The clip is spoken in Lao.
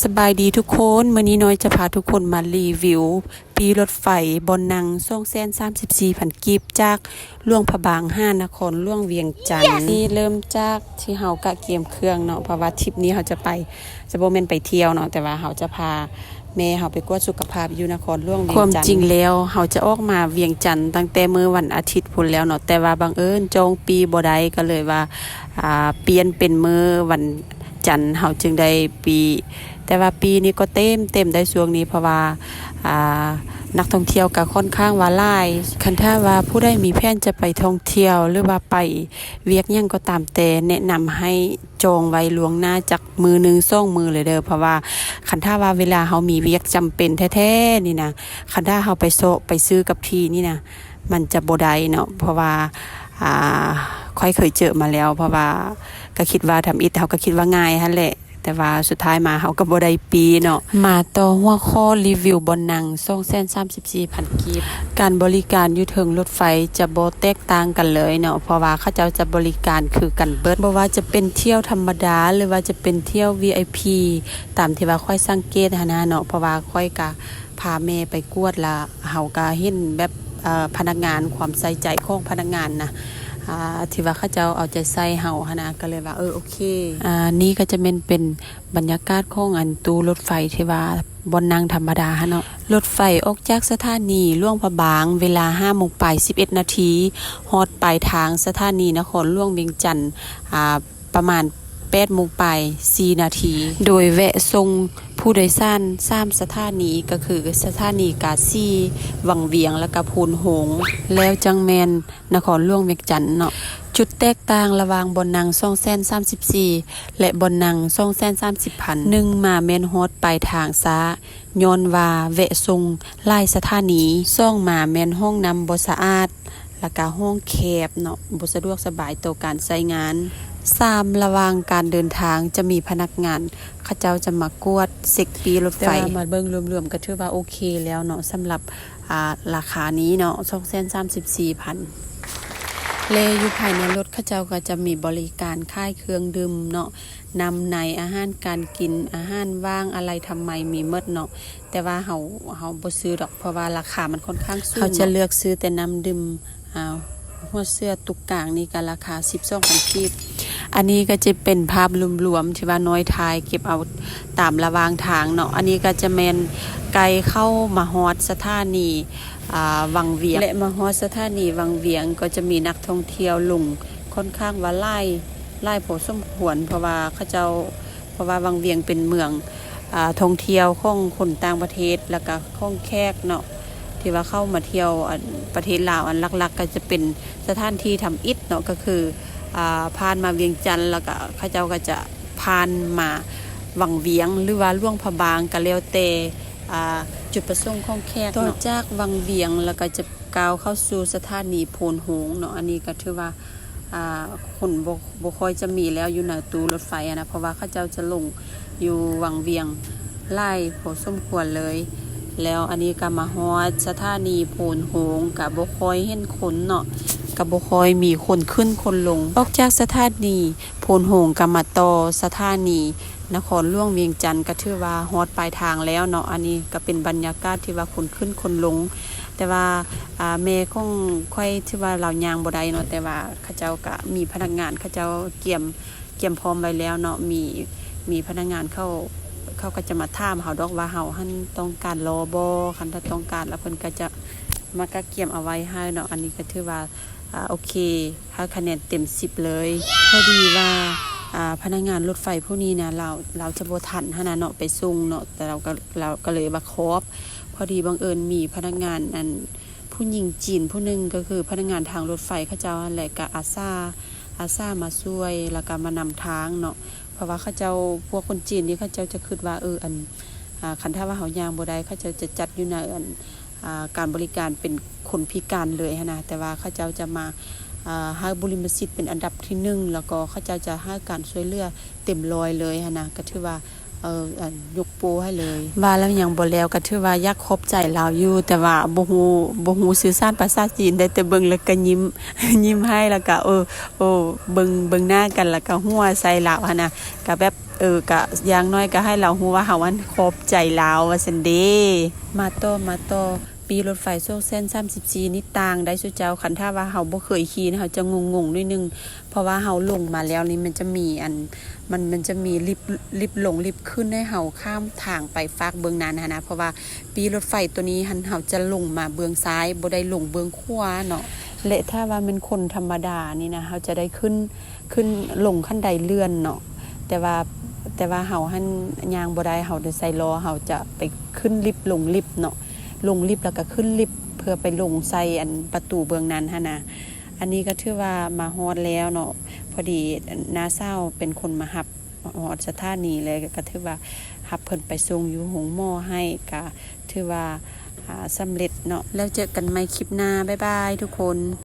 ສະບາຍດີທຸກຄົນ, ມື້ນີ້ນ້ອຍຈະພາທຸກຄົນມາຣີວິວປີ້ລົດໄຟບ່ອນນັ່ງສອງແສນສາມສິບສີ່ພັນກີບ ຈາກຫຼວງພະບາງຫານະຄອນຫຼວງວຽງຈັນ. ນີ້ເລີ່ມຈາກທີ່ເຮົາກະກຽມເຄື່ອງເນາະ, ເພາະວ່າທຣິບນີ້ເຮົາຈະໄປ ຈະບໍ່ແມ່ນໄປທ່ຽວເນາະ, ແຕ່ວ່າເຮົາຈະພາແມ່ເຮົາໄປກວດສຸຂະພາບຢູ່ນະຄອນຫຼວງວຽງຈັນ. ຄວາມຈິງແລ້ວເຮົາຈະອອກມາວຽງຈັນຕັ້ງແຕ່ມື້ວັນອາທິດພຸ້ນແລ້ວເນາະ, ແຕ່ວ່າບັງເອີນຈອງປີ້ບໍ່ໄດ້ ກໍເລີຍວ່າ ອ່າ ປ່ຽນເປັນມື້ວັນ ຈັນເຮົາຈຶ່ງໄດ້ປີ້, ແຕ່ວ່າປີ້ນີ້ກໍເຕັມ ເຕັມໄດ້ຊ່ວງນີ້ ເພາະວ່າ ອ່າ ນັກທ່ອງທ່ຽວກໍຂ້ອນຂ້າງວ່າຫຼາຍ. ຄັນຖ້າວ່າຜູ້ໃດມີແຜນຈະໄປທ່ອງທ່ຽວ ຫຼືວ່າໄປວຽກຫຍັງກໍຕາມແຕ່ ແນະນຳໃຫ້ຈອງໄວ້ລ່ວງໜ້າຈັກມື້ໜຶ່ງສອງມື້ເລີຍເດີ, ເພາະວ່າຄັນຖ້າວ່າເວລາເຮົາມີວຽກຈຳເປັນແທ້ໆນີ້ນະ, ຄັນຖ້າເຮົາໄປເຊາະໄປຊື້ກັບທີ່ນີ້ນະ ມັນຈະບໍ່ໄດ້ເນາະ, ເພາະວ່າ ອ່າ ຂ້ອຍເຄີຍເຈີມາແລ້ວ, ເພາະວ່າກໍຄິດວ່າທຳອິດ ເຮົາກໍຄິດວ່າງ່າຍຫັ້ນແຫຼະ, ແຕ່ວ່າສຸດທ້າຍມາເຮົາກໍບໍ່ໄດ້ປີ້ເນາະ. ມາຕໍ່ຫົວຂໍ້ຣີວິວບ່ອນນັ່ງສອງແສນສາມສິບສີ່ພັນກີບ. ການບໍລິການຢູ່ເທິງລົດໄຟຈະບໍ່ແຕກຕ່າງກັນເລີຍເນາະ, ເພາະວ່າເຂົາເຈົ້າຈະບໍລິການຄືກັນເບິດ, ບໍ່ວ່າຈະເປັນຖ້ຽວທຳມະດາ ຫຼືວ່າຈະເປັນຖ້ຽວ ວີໄອພີ ຕາມທີ່ວ່າຂ້ອຍສັງເກດຫັ້ນນະເນາະ, ເພາະວ່າຂ້ອຍກະ ພາແມ່ໄປກວດລະ ເຮົາກະເຫັນແບບ ເອີ ພະນັກງານ ຄວາມໃສ່ໃຈຂອງພະນັກງານນະ ອ່າ ທີ່ວ່າເຂົາເຈົ້າເອົາໃຈໃສ່ເຮົາຫັ້ນນະ, ກະເລີຍວ່າ ເອີ ໂອເຄ. ອ່າ ນີ້ກະຈະແມ່ນເປັນບັນຍາກາດຂອງອັນຕູ້ລົດໄຟທີ່ວ່າບ່ອນນັ່ງທຳມະດາຫັ້ນເນາະ. ລົດໄຟອອກຈາກສະຖານີຫຼວງພະບາງເວລາຫ້າໂມງປາຍສິບເອັດນາທີ, ຮອດປາຍທາງສະຖານີນະຄອນຫຼວງວຽງຈັນ ອ່າ ປະມານແປດໂມງປາຍສີ່ນາທີ ໂດຍແວະສົ່ງຜູ້ໂດຍສານສາມສະຖານີ ກໍຄືສະຖານີກາສີ, ວັງວຽງ ແລ້ວກະໂພນໂຮງ, ແລ້ວຈັ່ງແມ່ນນະຄອນຫຼວງວຽງຈັນເນາະ. ຈຸດແຕກຕ່າງລະຫວ່າງບ່ອນນັ່ງສອງແສນສາມສິບສີ່ ແລະ ບ່ອນນັ່ງສອງແສນສາມສິບພັນ, ໜຶ່ງມາແມ່ນຮອດປາຍທາງຊ້າ ຍ້ອນວ່າແວະສົ່ງຫຼາຍສະຖານີ, ສອງມາແມ່ນຫ້ອງນ້ຳບໍ່ສະອາດ ແລ້ວກະຫ້ອງແຄບເນາະ, ບໍ່ສະດວກສະບາຍຕໍ່ການໃຊ້ງານ, ສາມ ລະຫວ່າງການເດີນທາງຈະມີພະນັກງານເຂົາເຈົ້າຈະມາກວດເຊັກປີ້ລົດໄຟ. ແຕ່ວ່າມາເບິ່ງລວມໆກໍຖືວ່າໂອເຄແລ້ວເນາະ ສຳລັບ ອ່າ ລາຄານີ້ເນາະ ສອງແສນສາມສິບສີ່ພັນ. ແລະ ຢູ່ພາຍໃນລົດເຂົາເຈົ້າກໍຈະມີບໍລິການຂາຍເຄື່ອງດື່ມເນາະ, ນ້ຳໃນ, ອາຫານການກິນ, ອາຫານຫວ່າງ, ອາໄລທຳໄມ ມີໝົດເນາະ. ແຕ່ວ່າເຮົາ ເຮົາບໍ່ຊື້ດອກ ເພາະວ່າລາຄາມັນຂ້ອນຂ້າງສູງເນາະ. ເຮົາຈະເລືອກຊື້ແຕ່ນ້ຳດື່ມ ອ່າ ຫົວເສື້ອຕຸກກາງນີ້ກໍລາຄາສິບສອງພັນກີບ. ອັນນີ້ກໍຈະເປັນພາບລວມໆທີ່ວ່ານ້ອຍຖ່າຍເກັບເອົາຕາມລະຫວ່າງທາງເນາະ. ອັນນີ້ກໍຈະແມ່ນໃກ້ເຂົ້າມາຮອດສະຖານີ ອ່າ ວັງວຽງ ແລະ ມາຮອດສະຖານີວັງວຽງ ກໍຈະມີນັກທ່ອງທ່ຽວລົງຂ້ອນຂ້າງວ່າຫຼາຍ ຫຼາຍພໍສົມຄວນ ເພາະວ່າເຂົາເຈົ້າ ເພາະວ່າວັງວຽງເປັນເມືອງ ອ່າ ທ່ອງທ່ຽວຂອງຄົນຕ່າງປະເທດ ແລ້ວກະຂອງແຂກເນາະ ທີ່ວ່າເຂົ້າມາທ່ຽວ ອັນ ປະເທດລາວ. ອັນຫຼັກໆກໍຈະເປັນສະຖານທີ່ທຳອິດເນາະ ກໍຄື ອ່າ ຜ່ານມາວຽງຈັນ ແລ້ວກະເຂົາເຈົ້າກໍຈະຜ່ານມາວັງວຽງ ຫຼືວ່າຫຼວງພະບາງ ກໍແລ້ວແຕ່ ອ່າ ຈຸດປະສົງຂອງແຂກເນາະ. ຕໍ່ຈາກວັງວຽງ ແລ້ວກໍຈະ ກ້າວເຂົ້າສູ່ສະຖານີໂພນໂຮງເນາະ. ອັນນີ້ກໍຖືວ່າ ອ່າ ຄົນບໍ່ ບໍ່ຄ່ອຍຈະມີແລ້ວຢູ່ໃນຕູ້ລົດໄຟຫັ້ນນະ ເພາະວ່າເຂົາເຈົ້າຈະລົງຢູ່ວັງວຽງຫຼາຍພໍສົມຄວນເລີຍ. ແລ້ວອັນນີ້ກໍມາຮອດສະຖານີໂພນໂຮງ ກໍບໍ່ຄ່ອຍເຫັນຄົນເນາະ ກໍບໍ່ຄ່ອຍມີຄົນຂຶ້ນຄົນລົງ. ອອກຈາກສະຖານີໂພນໂຮງກໍມາຕໍ່ສະຖານີ ນະຄອນຫຼວງວຽງຈັນ ກໍຖືວ່າຮອດປາຍທາງແລ້ວເນາະ. ອັນນີ້ກໍເປັນບັນຍາກາດທີ່ວ່າຄົນຂຶ້ນຄົນລົງ ແຕ່ວ່າ ອ່າ ແມ່ຂອງຂ້ອຍຖືວ່າລາວຍ່າງບໍ່ໄດ້ເນາະ ແຕ່ວ່າເຂົາເຈົ້າກໍມີພະນັກງານ ເຂົາເຈົ້າກຽມ ກຽມພ້ອມໄວ້ແລ້ວເນາະ. ມີ ມີພະນັກງານເຂົາ ເຂົາກໍຈະມາຖາມເຮົາດອກວ່າເຮົາຫັ້ນຕ້ອງການລໍບໍ່ ຄັນຖ້າຕ້ອງການແລ້ວເພິ່ນກໍຈະມາກະກຽມເອົາໄວ້ໃຫ້ເນາະ. ອັນນີ້ກໍຖືວ່າ ອ່າ ໂອເຄ ໃຫ້ຄະແນນເຕັມສິບເລີຍ. ພໍດີວ່າ ອ່າ ພະນັກງານລົດໄຟຜູ້ນີ້ນະ ລາວ ລາວຈະບໍ່ທັນຫັ້ນນະເນາະ ໄປສົ່ງເນາະ ແຕ່ລາວກໍ ລາວກໍເລີຍວ່າຂອບ. ພໍດີບັງເອີນມີພະນັກງານ ອັນ ຜູ້ຍິງຈີນຜູ້ໜຶ່ງ ກໍຄືພະນັກງານທາງລົດໄຟເຂົາເຈົ້າຫັ້ນແຫຼະ ກໍອາສາ ອາສາມາຊ່ວຍ ແລ້ວກໍມານຳທາງເນາະ. ເພາະວ່າເຂົາເຈົ້າ ພວກຄົນຈີນນີ້ ເຂົາເຈົ້າຈະຄິດວ່າ ເອີ ອັນ ອ່າ ຄັນຖ້າວ່າເຮົາຍ່າງບໍ່ໄດ້ ເຂົາເຈົ້າຈະຈັດຢູ່ໃນ ອັນ ອ່າ ການບໍລິການເປັນຄົນພິການເລີຍຫັ້ນນະ ແຕ່ວ່າເຂົາເຈົ້າຈະມາ ອ່າ ໃຫ້ບຸລິມະສິດເປັນອັນດັບທີໜຶ່ງ ແລ້ວກໍເຂົາເຈົ້າຈະໃຫ້ການຊ່ວຍເຫຼືອເຕັມຮ້ອຍເລີຍຫັ້ນນະ ກໍຖືວ່າ ເອີ ອັນ ຍົກໂປ້ໃຫ້ເລີຍ. ວ່າແລ້ວຍັງບໍ່ແລ້ວ ກໍຖືວ່າຢາກຂອບໃຈລາວຢູ່ ແຕ່ວ່າບໍ່ຮູ້ ບໍ່ຮູ້ສື່ສານພາສາຈີນ ໄດ້ແຕ່ເບິ່ງແລ້ວກໍຍິ້ມ ຍິ້ມໃຫ້ ແລ້ວກໍ ເອີ ເອີ ເບິ່ງ ເບິ່ງໜ້າກັນ ແລ້ວກໍຫົວໃສ່ລາວຫັ້ນນະ ກໍແບບ ເອີ ກະຢ່າງໜ້ອຍກະໃຫ້ລາວຮູ້ວ່າເຮົາຫັ້ນຂອບໃຈລາວວ່າຊັ້ນເດ. ມາຕໍ່ ມາຕໍ່ ປີ້ລົດໄຟໂຊກເສັ້ນສາມສິບສີ່ນີ້ຕ່າງໄດ໋ຊຸເຈົ້າ. ຄັນຖ້າວ່າເຮົາບໍ່ເຄີຍຂີ່ນີ້ ເຮົາຈະງົງໆໜ້ອຍໜຶ່ງ ເພາະວ່າເຮົາລົງມາແລ້ວນີ້ ມັນຈະມີອັນ ມັນ ມັນຈະມີລິບ ລິບລົງລິບຂຶ້ນໃຫ້ເຮົາຂ້າມທາງໄປຟາກເບື້ອງນັ້ນຫັ້ນນະ. ເພາະວ່າປີ້ລົດໄຟໂຕນີ້ຫັ້ນ ເຮົາຈະລົງມາເບື້ອງຊ້າຍ ບໍ່ໄດ້ລົງເບື້ອງຂວາເນາະ. ແລະ ຖ້າວ່າແມ່ນຄົນທຳມະດານີ້ນະ ເຮົາຈະໄດ້ຂຶ້ນ ຂຶ້ນລົງຂັ້ນໄດເລື່ອນເນາະ. ແຕ່ວ່າ ແຕ່ວ່າເຮົາຫັ້ນຍ່າງບໍ່ໄດ້ ເຮົາໄດ້ໃສ່ລໍ້ ເຮົາຈະໄປຂຶ້ນລິບລົງລິບເນາະ. ລົງລິບແລ້ວກໍຂຶ້ນລິບ ເພື່ອໄປລົງໃສ່ອັນປະຕູເບື້ອງນັ້ນຫັ້ນນະ. ອັນນີ້ກໍຖືວ່າມາຮອດແລ້ວເນາະ. ພໍດີນ້າສາວເປັນຄົນມາຮັບຮອດສະຖານີ ແລ້ວກໍຖືວ່າຮັບເພິ່ນໄປສົ່ງຢູ່ໂຮງໝໍໃຫ້ ກໍຖືວ່າ ອ່າ ສຳເລັດເນາະ. ແລ້ວເຈີກັນໃໝ່ຄລິບໜ້າ. ບາຍບາຍທຸກຄົນ.